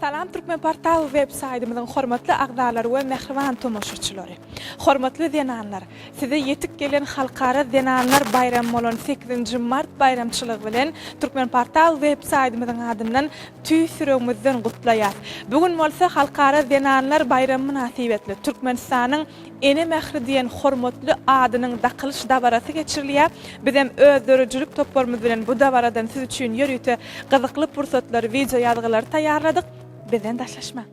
Salam Türkmenportal web saýtymyzyň hormatly agzalary we mähriban tomaşaçylary! Hormatly zenanlar! Size ýetip gelen Halkara zenanlar baýramy bolan sekizinji mart baýramçylygy bilen Türkmenportal web saýtymyzyň adyndan tüýs ýüregimizden gutlaýas. Bu gün bolsa Halkara zenanlar baýramy mynasybetli Türkmenistanyň Ene mähri diýen hormatly adynyň dakylyş dabarasy geçirilýär. Bizem öz döredijilik toparymyz bilen bu dabaradan siz üçin ýörite gyzykly pursatlary, wideo ýazgylary taýýarladyk. Bizden daşlaşmaň!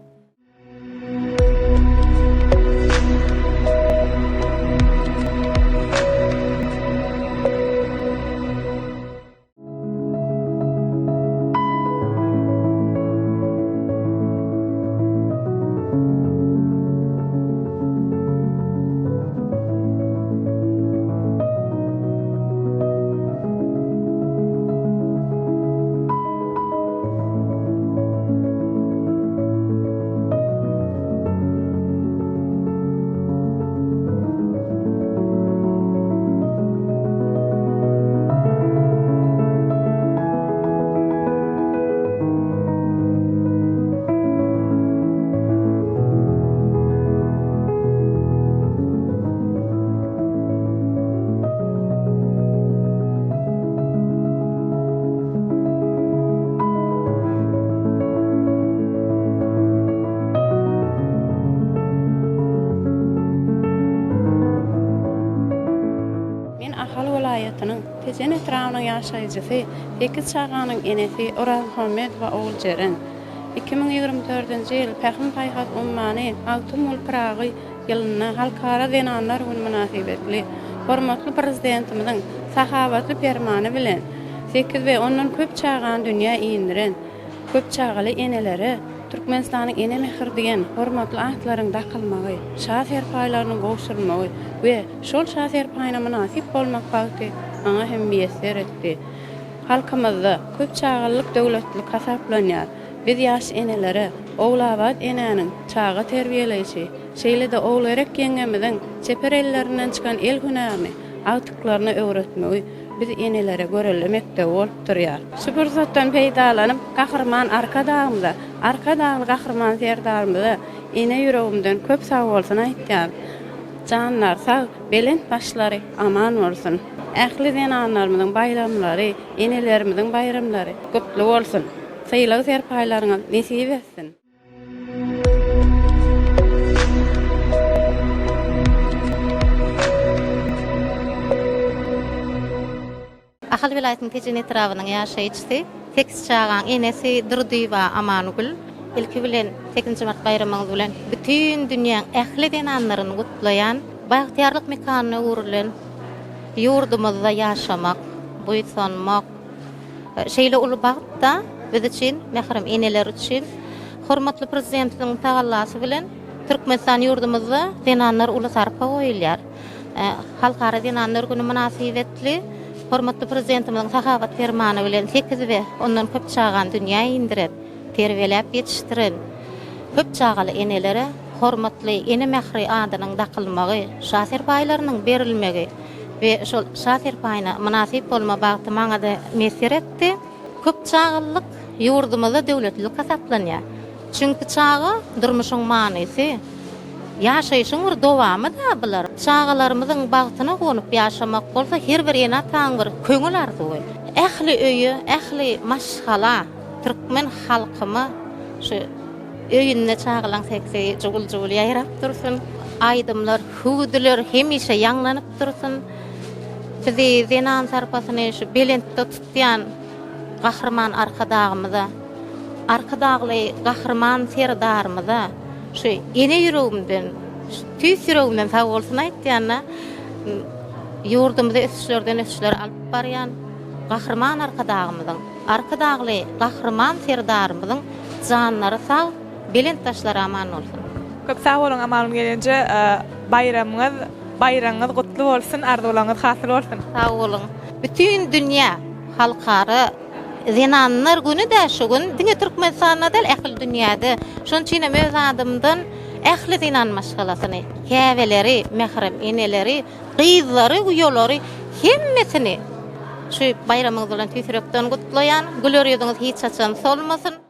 Men Ahal welaýatynyň Tejen etrabynyň ýaşaýjysy, sekiz çaganyň enesi Orazmuhammedowa Oguljeren. 2024-nji ýyl Pähim-paýhas ummany Magtymguly Pyragy ýylynda Halkara zenanlar güni mynasybetli hormatly Prezidentimiziň sahawatly Permany bilen sekiz we ondan köp çagany dünýä indiren köp çagaly enelere Türkmenistanyň Ene mähri diýen hormatly atlaryň dakylmagy, şa serpaýlarynyň gowşurylmagy we şol şa serpaýyna mynasyp bolmak bagty maňa hem miýesser etdi. Halkymyzda köp çagalylyk döwletlilik hasaplanýar. Biz ýaş enelere Ogulabat enäniň çaga terbiýeleýşi, şeýle-de Ogulgerek ýeňňemiziň çeper ellerinden çykan el hünärini agtyklaryna öwretmegi biz enelere görelde mekdebi bolup durýar. Şu pursatdan peýdalanyp, Gahryman Arkadagymyza, Arkadagly Gahryman Serdarymyza ene ýüregimden köp sagbolsun aýtýaryn. Janlary sag, belent başlary aman bolsun! Ähli zenanlarymyzyň baýramlary, enelerimiziň baýramlary gutly bolsun! Sylag-serpaýlaryňyz nesip etsin! Ahal welaýatynyň Tejen etrabynyň ýaşaýjysy, sekiz çagaň enesi Durdyýewa Amangül, Ilki bilen, sekizinji mart baýramyňyz bilen bütin dünýäň ähli zenanlaryny gutlaýan, bagtyýarlyk mekanyna öwrülen ýurdumyzda ýaşamak, buýsanmak, Şeýle uly bagt-da biz üçin, mährem eneler üçin. Hormatly Prezidentimiziň tagallasy bilen Türkmenistan ýurdumyzda zenanlar uly sarpa goýulýar. Halkara zenanlar güni mynasybetli hormatly Prezidentimiziň sahawat permany bilen sekiz we ondan köp çagany dünýä indiren, terbiýeläp ýetişdiren köp çagaly enelere hormatly Ene mähri adynyň dakylmagy, şa serpaýlarynyň berilmegi, We şol şa serpaýyna mynasyp bolma bagty maňa-da miýesser etdi. Köp çagalylyk ýurdumyzda döwletlilik hasaplanýar. Çünki çaga durmuşyň manysy, ýaşaýşyň bir dowamy-da bular. Çagalarymyzyň bagtyna guwanyp ýaşamak bolsa her bir ene-ataň bir köňül arzuwy. Ähli öýe, ähli maşgala, türkmen halkyma şu öýünde çagalaň sesi jugul-jugul ýaýrap dursun. Aýdymlar, hüwdüler hemişe ýaňlanyp dursun. Bizi zenan sarpasyny şu belentde tutýan Gahryman Arkadagymyza, Arkadagly Gahryman Serdarymyza şu ene ýüregimden, tüýs ýüregimden sag bolsun aýtýan-da, ýurdumyzy ösüşlerden ösüşlere alyp barýan Gahryman Arkadagymyzyň, Arkadagly Gahryman Serdarymyzyň janlary sag, belent daşlary aman bolsun! Köp sag boluň Amanul gelenje baýramyňyz baýragyňyz gutly bolsun arzuwlaryňyz hasyl bolsun. Sag boluň. Bütin dünýä halkara zenanlar güni-dä şu gün diňe Türkmenistanda däl ähli dünýäde. Şonuň üçinem öz adymdan ähli zenan maşgalasyny, käbeleri, mährem eneleri, gyzlary, uýalary hemmesini şu baýramyňyz bilen tüýs ýürekden gutlaýan. Güler ýüzüňiz hiç haçan solmasyn.